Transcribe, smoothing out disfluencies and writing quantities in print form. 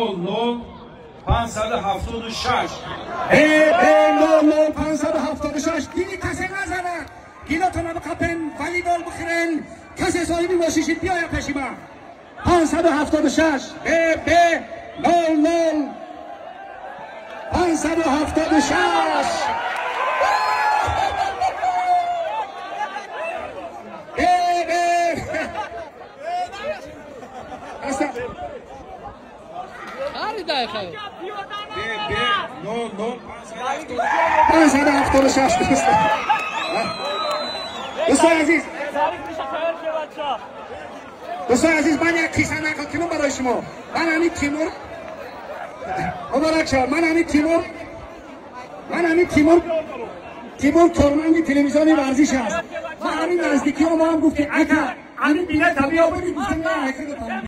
00 576. ب 00 576. دیدی کسی نزنه، گیلاتون بقپن، والیبال بخرن، کسی صاحبی ماشین بیاید پیش ما. 576 ب 00 576. ب ب ب 00 576. دوستان عزیز، دوستان عزیز، من یک قصه نقل کنم برای شما. من همین تیمور مبارک شد. من همین تیمور، من همین تیمور، تیمور کارمند تلویزیون ورزش است. من همین نزدیکی ما هم گفت که اگر همین بینه طبیعی آبادی، گفتم نه.